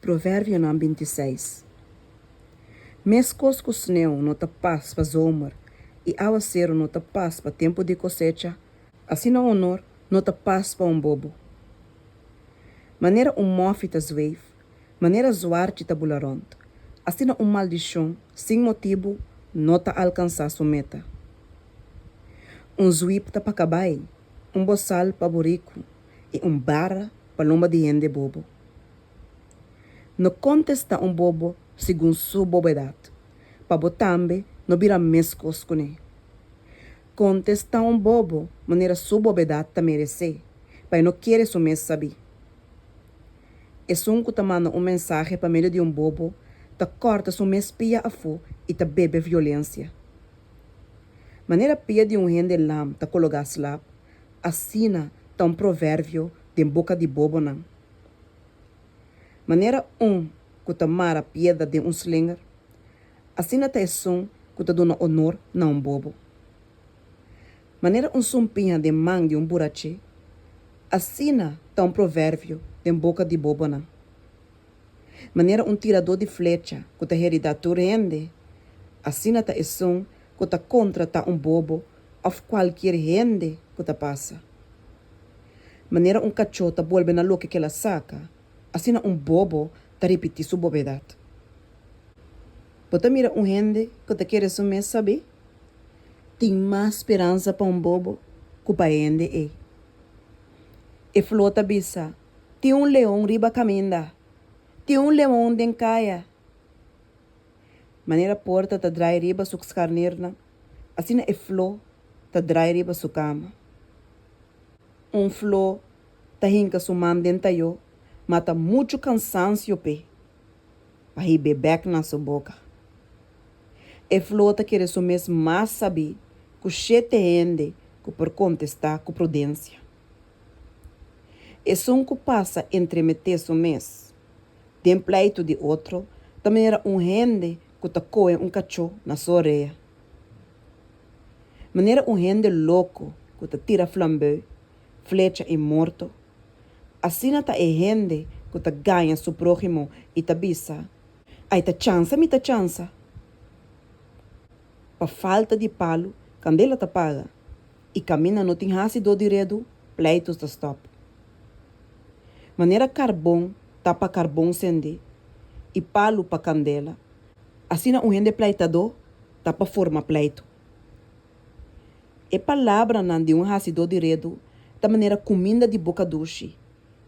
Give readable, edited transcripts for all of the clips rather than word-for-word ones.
Proverbionan 26. Meskos ku sneu no ta pas pa zomer i awaseru no ta pas pa tempu di kosecha, asina honor no ta pas pa un bobo. Manera un mòfi ta zweef, manera zwarchi ta bula rònt, asina un maldishon sin motibu no ta alkansá su meta. Un zwip ta pa kabai, un bosal pa buriku i un bara pa lomba di hende bobo. No kontestá un bobo segun su bobedat, pa bo tambe no bira meskos kuné. Kontestá un bobo manera su bobedat ta meresé, pa e no kere su mes sabí. Esun ku ta manda un mensahe pa medio di un bobo ta kòrta su mes pia afó i ta bebe violensia. Manera pia di un hende lam ta kologá slap, asina ta un proverbio den boka di bobonan. Manera un ku ta mara piedra den un slinger, asina ta esun ku ta duna onor na un bobo. Manera un sumpiña den man di un buraché, asina ta un proverbio den boka di bobonan. Manera un tiradó di flecha ku ta heridá tur hende, asina ta esun ku ta kontratá un bobo òf kualkier hende ku ta pasa. Manera un kachó ta bolbe na loke ku el a saka, asina un bobo ta ripití su bobedat. Bo ta mira un hende ku ta kere su mes sabí? Tin mas speransa pa un bobo ku pa e hende ei. E fló ta bisa, Tin un leon riba kaminda! Tin un leon den kaya! Manera porta ta drai riba su skarnirnan, asina e fló ta drai riba su kama. Un fló ta hinka su man den tayó, ma ta muchu kansansio p'e pa hib'é bèk na su boka. E fló ta kere su mes mas sabí ku shete hende ku por kontestá ku prudensia. Esun ku pasa entremeté su mes den pleitu di otro ta manera un hende ku ta kohe un kachó na su orea. Manera un hende loko ku ta tira flambeu, flecha i morto, asina ta e hende ku ta gaña su próhimo i ta bisa, Ai ta chansa mi ta chansa! Pa falta di palu, kandela ta paga, i kaminda no tin hasidó di redu, pleitu ta stòp. Manera karbon ta pa karbon sendé i palu pa kandela, asina un hende pleitadó ta pa forma pleitu. E palabranan di un hasidó di redu ta manera kuminda di boka dushi,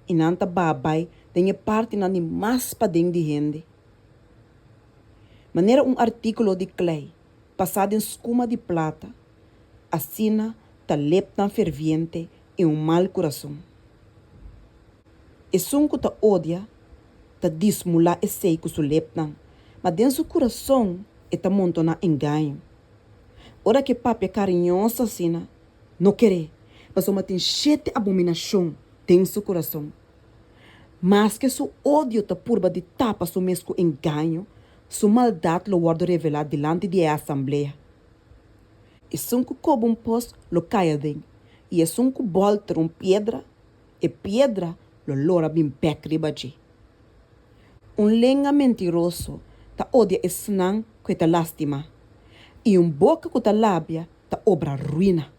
i nan ta baha bai den e partinan di mas paden di hende. Manera un artíkulo di klei pasá den skuma di plata, asina ta lepnan ferviente i un mal kurason. Esun ku ta odia ta dismulá esei ku su lepnan, ma den su kurason e ta montoná engaño. Ora ku e papia kariñoso asina, no ker'é, pasobra tin shete abominashon den su kurason. Maske su odio ta purba di tapa su mes ku engaño, su maldat lo wòrdu revelá dilanti di e asamblea. Esun ku koba un pos lo kai aden, i esun ku bòlter un piedra, e piedra lo lora bin bèk riba dje. Un lenga mentiroso ta odia esnan ku e ta lastimá, i un boka ku ta labia ta obra ruina.